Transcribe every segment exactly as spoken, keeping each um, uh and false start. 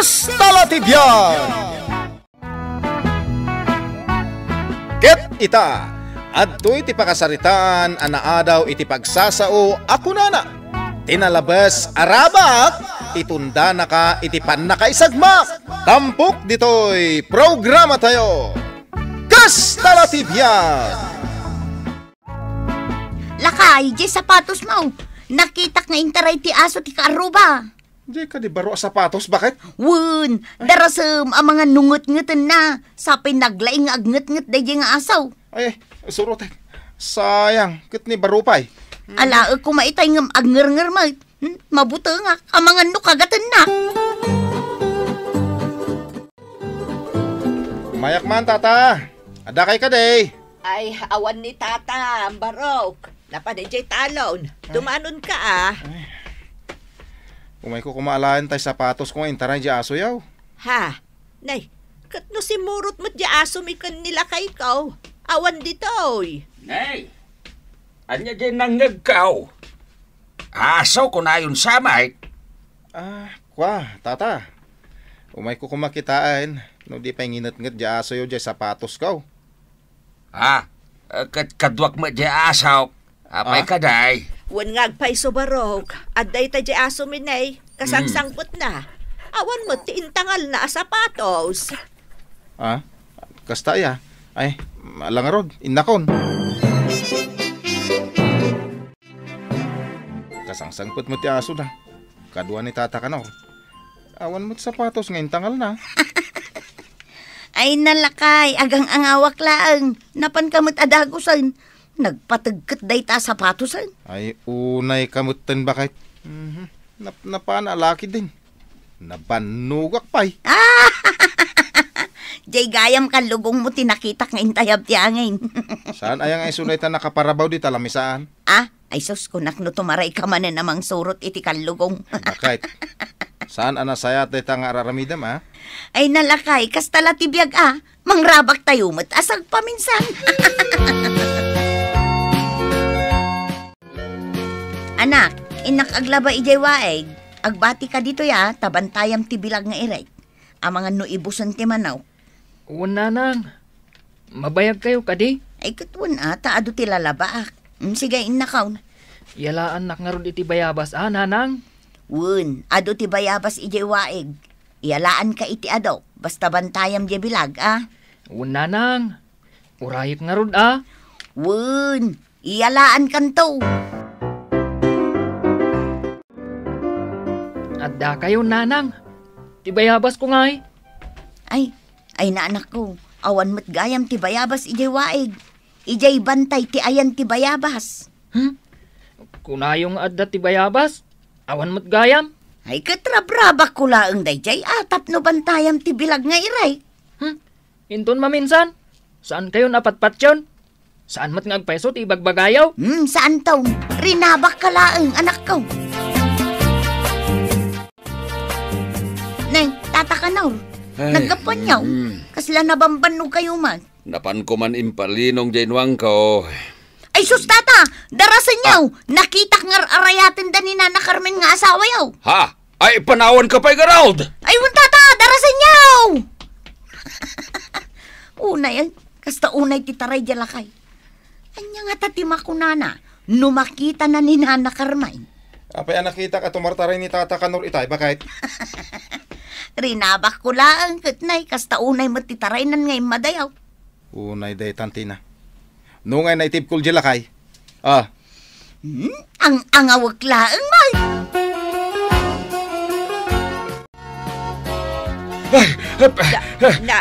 Kasta la ti biag! Ket ita, adtoy ti pakasaritaan a naadaw iti pagsasao a kunana, "Ti nalabes a rabak, itundanaka iti pannakaisagmak." Tampok ditoy programatayo, Kasta la ti biag! Lakay, diay sapatosmo. Nakitak nga intaray ti aso ti kaarruba. Diay kadi baro a sapatos, baket? Wen, darasem a mangannungetngetenna. Sapay naglaing nga agngetnget daydiay nga aso. Ay, ay, surotek. Sayang, ket ni baro pay. Alaek koma itay ngem agngerngermet. Hmm, mabutengak a mangan no kagatenna. Mayak man, tata. Adda kay kadi? Ay, awan ni tata, barok. Napan idiay talon. Ay. Tumanonka, a. Ay. Umayko koma alaen tay sapatosko nga intaray diay asoyo. Ha? Nay, ket no simmurot met diay asomi ken ni lakayko, awan ditoy. Nay, ania diay nangngegko? Aso, kunayon sa met. Ah, kua, tata. Umayko koma kitaen no di pay nginetnget diay asoyo diay sapatosko. Ha? Eh, ket kaduak met diay asok. Apay kadi? Wen nga agpayso, barok. Adda ita diay asomi, nay. Kasangsangpetna. Awan met ti intangalna a sapatos. Ah? Kasta aya? Ay, ala ngarud, innakon. Kasangsangpet met ti asona. Kadua ni Tata Kanor. Awan met sapatos nga intangalna. Ay, nalakay, agang-angawak laeng. Napanka met a dagusen. Nagpategket dayta a sapatosen. Ay, unayka metten, baket. Mhm. Nap-, napana a lakidin. Nabannogak pay. Diay gayam kallugongmo ti nakitak nga intayab ti angin. Saan aya nga isu dayta nakaparabaw dita lamisaan? Ah, ay sus, kunak no tumarayka manen a mangsurot iti kallugong. Baket. Saan a nasayaat dayta nga ar-aramidem, a? Ay nalakay, kasta la ti biag, a. Mangrabaktayo met a sagpaminsan. Anak, innak aglaba idiay waig. Agbatika ditoy, a, ta bantayam ti bilag nga irek. Amangan no ibusen ti manok. Wen, nanang. Mabayagkayo kadi? Ay, ket wen, a, ta adu ti lalabaak. Mm, sige, innakon. Yalaannak ngarud iti bayabas, a, nanang? Wen, adu ti bayabas idiay waig. Yalaanka iti adu, basta bantayam diay bilag, a. Wen, nanang. Urayek ngarud, a. Wen, iyalaankanto. Addakayo, nanang. Ti bayabasko ngay? Ay, ay, anakko, awan met gayam ti bayabas idiay waig. Idiay bantay ti ayan ti bayabas. Hmm? Kunayo nga adda ti bayabas? Awan met gayam? Ay, ket rabrabakko laeng daydiay a tapno bantayam ti bilag nga irek. Hmm? Inton maminsan, saankayon a patpatyon? Saan met nga agpayso ti ibagbagayo? Hmm, saanto. Rinabakka laeng, anakko. Nay, Tata Kanor, ay, naggapuanyo? Mm. Kasla nabambannogkayo met? Napanko man impalinong diay nuangko. Ay sus, Tata! Darasenyo! Ah. Nakitak nga ar-arayatenda ni Nana Carmen nga asawayo. Ha? Ay, panawanka pay garud! Ay, wen, Tata! Darasenyo! Unay, ay, kasta unay ti taray diay lakay. Ania ngata ti makunana no makitana ni Nana Carmen? Apay a nakitak a tumartaray ni Tata Kanor itay, baket? Rinabakko laeng ket nay, kasta unay met ti taraynan nga immadayo. Unay daytan, Tina. No ngay naitibkol diay lakay? Ah. Hmm? Ang-angawek laeng, Mark. Ay, ap-, Na, na.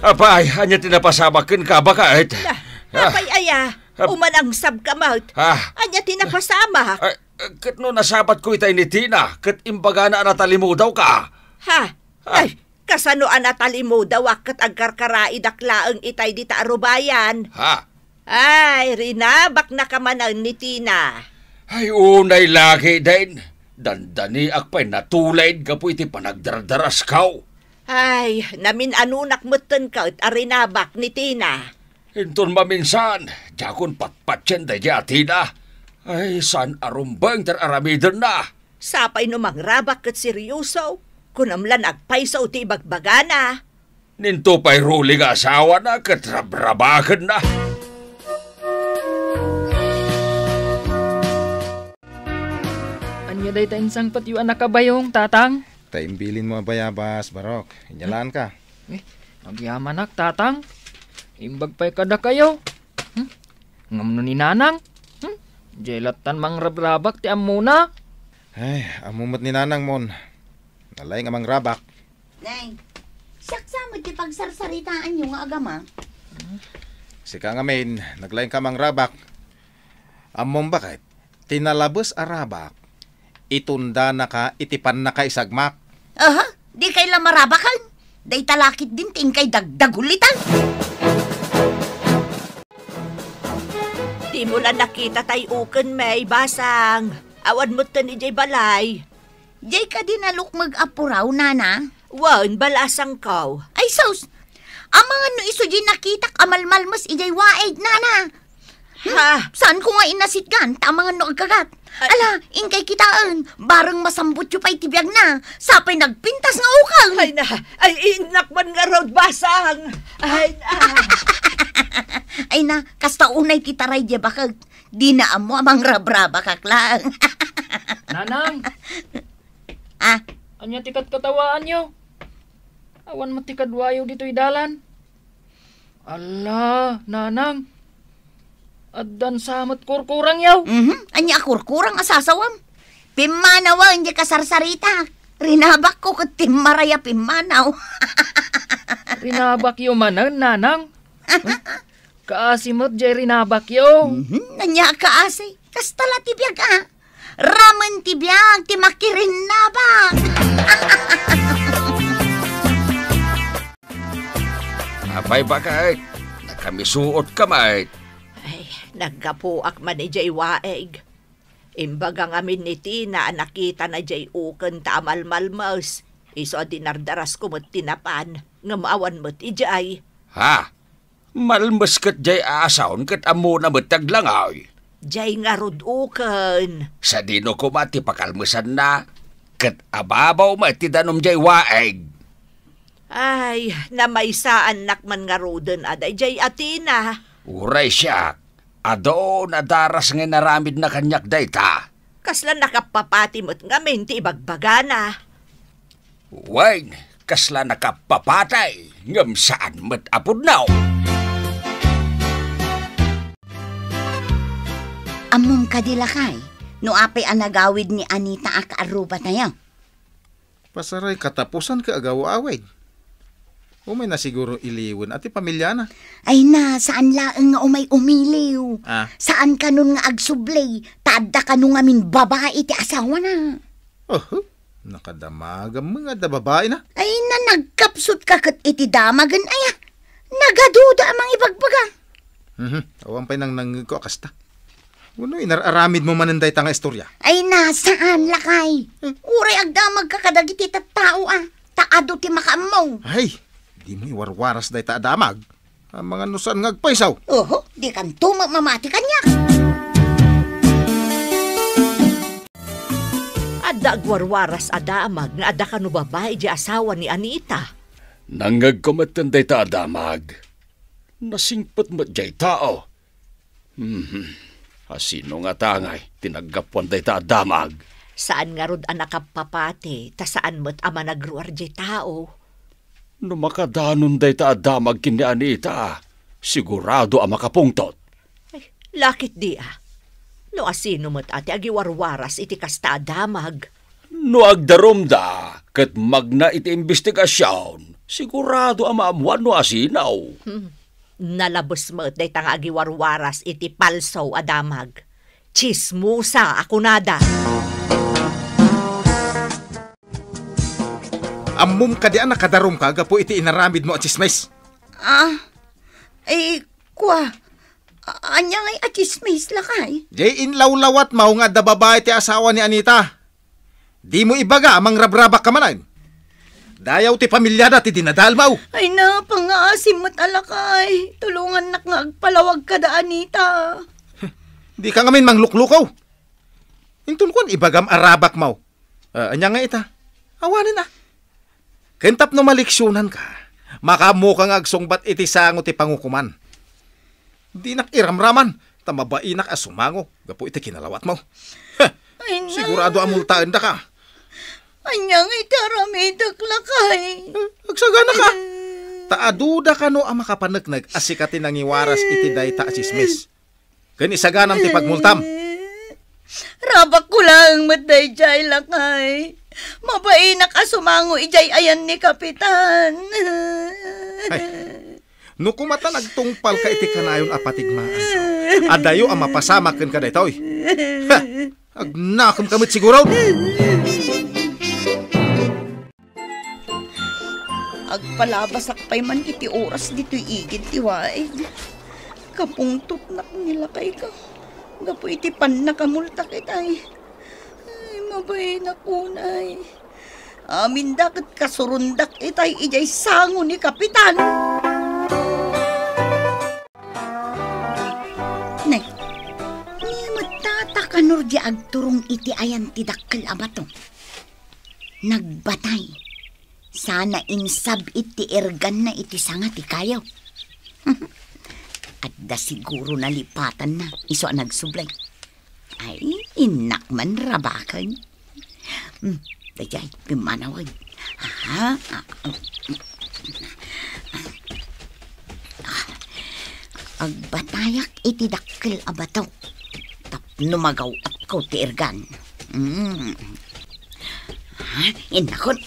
Apay, ania ti napasamak kenka, baket? Na, ah, apay aya? Ap-, umanangsabka met. Ah. Ania ti napasamak? Ay, ket no nasabatko itay ni Tina, ket imbagana a natalimudawka. Ha? Ah. Ay, kasano a natalimudawak ket agkarkaraidak laeng itay dita a rubayan? Ha? Ay, rinabaknaka manen ni Tina. Ay, unay lagi, den. Dandaniak pay natulid gapu iti panagdardarasko. Ay, namin-anonak metten ket a rinabak ni Tina. Inton maminsan, diakon patpatien daydiay a Tina. Ay, saan a rumbeng ti ar-aramidenna. Sapay no mangrabak ket serioso, Kunam la nagpayso ti ibagbagana. Ninto pay ruli nga asawana ket rabrabakenna. Ania dayta insangpetyo a nakabayong, Tatang? Ta imbilinmo a bayabas, Barok. Inyalaanka. Eh, agyamanak, Tatang. Imbag pay kadakayo. Hmm? Ngem no ni Nanang? Hmm? Diay lattan mangrabrabak ti ammona. Ay, ammo met ni Nanang, Mon. Nalaing a mangrabak. Nay, siak sa met ti pagsarsaritaanyo nga agama. Sika ngamin, naglaingka mangrabak. Ammom baket, ti nalabes a rabak, itundanaka iti pannakaisagmak. Aha, dikay la marabaken? Dayta la ketdin ti inkay dagdagulitan. Dimo la nakita tay uken, May, basang. Awan metten idiay balay. Diay kadi nalukmeg a puraw, Nana? Wen, balasangko. Ay, sus! Amangan no isu diay nakitak a malmalmes idiay waig, Nana. Hmm? Ha? Saanko nga inasitgan, ta amangan no agkagat. Ay. Ala, inkay kitaen, bareng masambutyo pay ti biagna. Sapay nagpintas nga uken. Ay na, ay innak man ngarud, basang. Ay na. Ay na, kasta unay ti taray diay bakek. Dina ammo a mangrabrabakak laeng. Nanang! Ah? Ania ti katkatawaanyo? Awan met ti kaduayo ditoy dalan. Ala, Nanang! Addan sa met kurkurangyo? Mhm. Ania a kurkurang a sasawam? Pimmanawen diay kasarsaritak. Rinabakko ket timmaray a pimmanaw. Rinabakyo manen, Nanang? Kaasi met diay rinabakyo. Mhm, ania a kaasi? Kasta la ti biag, a. Ramen ti biag ti makirinnabak. Apay, bakek? Nakamisuotka met. Ay, naggapuak man idiay waig. Imbaga ngamin ni Tina a nakitana diay uken ta amalmalmes. Isu a dinardarasko met ti napan, ngem awan met idiay. Ha? Malmes ket diay a asaon ket ammona met ti aglangoy. Diay ngarud uken. Sadino koma ti pakalmesanna? Ket ababaw met ti danum diay waig. Ay, namaysaannak man ngaruden a daydiay a Tina. Uray siak, adu a daras nga inaramidna kaniak dayta. Kasla nakappapati met ngamin ti ibagbagana. Wen, kasla nakappapatay, ngem saan met a pudno. Ammom kadi, lakay, no apay a nagawid ni Anita a kaarrubatayo? Pasaray katapusan ket agaw-awid. Umay na siguro iliwen a ti pamiliana. Ay na, saan laeng nga umay umiliw. Ah. Saan kanon nga agsubli, ta adda kano ngamin babai ti asawana. Oho. Nakadamagam nga adda babaina. Ay na, nagkapsut ka ket iti damagen, aya. Nagaduda a mangibagbaga. Mhm. Awan pay nangnangngegko a kasta. Wenno inar-aramidmo manen dayta nga istorya? Ay na, saan, lakay. Eh? Uray agdamagka kadagiti tattao, a. Ta adu ti makaammo. Ay, dimo iwarwaras dayta a damag. Amangan no saan nga agpayso. Oho, dikanto mamati kaniak. Adda agwarwaras a damag nga adda kano babai diay asawa ni Anita. Nangngegko metten dayta a damag. Nasingpet met diay tao. Hmm. Asino ngata ngay ti naggapuan dayta a damag? Saan ngarud a nakappapati, ta saan met a managruar diay tao. No makadanon dayta a damag ken ni Anita, sigurado a makapungtot. Ay, lakit di, a. No asino met a ti agiwarwaras iti kasta a damag? No agdarumda ket magna iti imbestigasion, sigurado a maammuan no asino. Hmm. Nalabes met dayta nga agiwarwaras iti palso a damag. Tsismosa a kunada. Ammom kadi a nakadarumka gapu iti inaramidmo a tsismis? Ah, eh, kua, a-, ania ngay a tsismis, lakay? Jay inlawlawatmo nga adda babai ti asawa ni Anita. Dimo ibaga a mangrabrabak ka manen. Dayaw ti pamiliada ti dinadalmaw. Ay na, pangngaasim met a lakay. Tulongannak nga agpalawag kada Anita. Dika ngamin mangluklukaw. Inton kuan ibagam a rabakmo. Ah, ania nga ita? Awanen a. Ken tapno maleksionanka, makaammoka nga agsungbat iti sango ti pangukoman. Dinak iramraman, ta mabainak a sumango gapu iti kinalawatmo. Heh, Ay, na. Sigurado a multaendaka. Ania nga iti aramidek, lakay? Eh, agsaganaka. Ta aduda kano a makapaneknek a sika ti nangiwaras iti dayta a tsismis. Ken isaganam ti pagmultam. Rabakko laeng met daydiay, lakay. Mabainak a sumango idiay ayan ni Kapitan. Ay, no kumata nagtungpalka iti kanayon a patigmaanko, adayo a mapasamak kenka daytoy. Ha! Agnakemka met siguro. Agpalabasak pay man iti oras ditoy igid ti waig. Kapungtotnak ni lakayko gapu iti pannakamultak itay. Ay, mabainak unay. Aminda ket kasurondak itay idiay sango ni Kapitan. Ne, ni met tata kanor di agturong iti ayan ti dakkel a bato. Nagbatay. Sana insab-it ti irganna iti sanga ti kayo. Adda siguro nalipatanna, isu a nagsublay. Ay, innak man rabaken. Hmm, daydiay, pimmanawen. Aha, ah, ah, ah. Agbatayak iti dakkel a bato. Tapno magaw-atko ti irgan. Hmm. Ha? Innakon.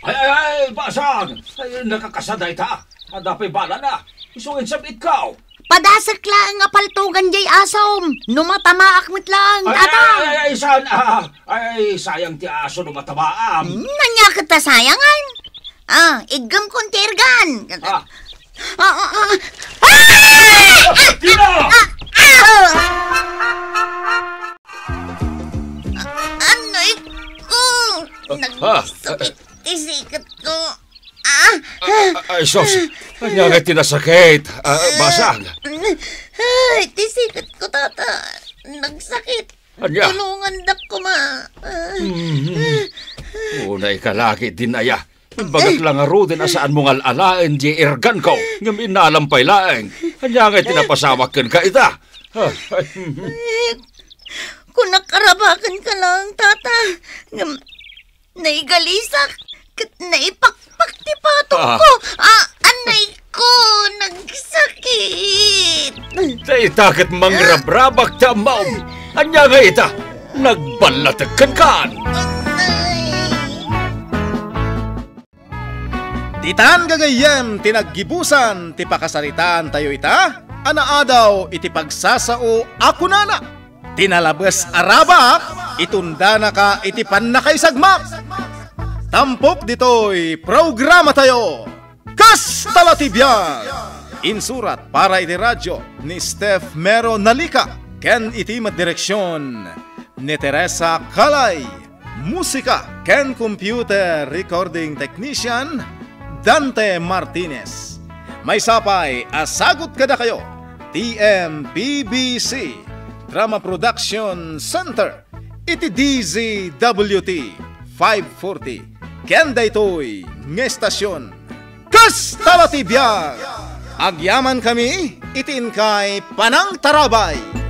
Ay, ay, ay, basang! Ay, nakakasada ita. Adda pay balana. Isu nga insab-itko. Padasek laeng nga paltogan jay asom. No matamaak met laeng, ay, tata. Ay, ay, ay, saan? Ah, ay, sayang ti aso no matamaam. Hmm, ania ket ta sayangan? Ah, iggemkon ti irgan. Ah. Ah, ah, ah. Ah! Dina! Ah! Ah! Annoy ko! Ah, ah, Nagsakit ti siketko. Ah! Ah, ah, ay, sus! Ania nga ti nasakit? Ah, basang! Ay, ti siketko, tata. Nagsakit. Ania? Tulongandak koma. Ah. Mhm. Unay ka lagi, Dinaya. Imbagak la ngaruden a saanmo nga al-alaen diay irganko, ngem innalam pay laeng. Ania nga ti napasamak kenka ita? Ah, ay, mhm. Eh, kunak a rabakenka laeng, tata. Ngem naigalisak ket naipakpak ti patongko. Ah. Ah, anay ko, nagsakit. Dayta ket mangrabrabak ti ammom. Ania nga ita? Nagballatek kenkan. Anay. Ditan gagayyem ti naggibusan ti pakasaritaantayo ita a naadaw iti pagsasao a kunana, "Ti nalabes a rabak, itundanaka iti pannakaisagmak." Tampok ditoy programatayo, Kasta la ti biag! Insurat para iti radio ni Steph Mero Nalica ken iti met direksion ni Teresa Calay. Musika ken computer recording technician, Dante Martinez. Maysa pay a sagut kadakayo, T M P B C Drama Production Center, iti D Z W T five forty, ken daytoy nga estasion. Kasta la ti biag! Agyamankami iti inkay panangtarabay.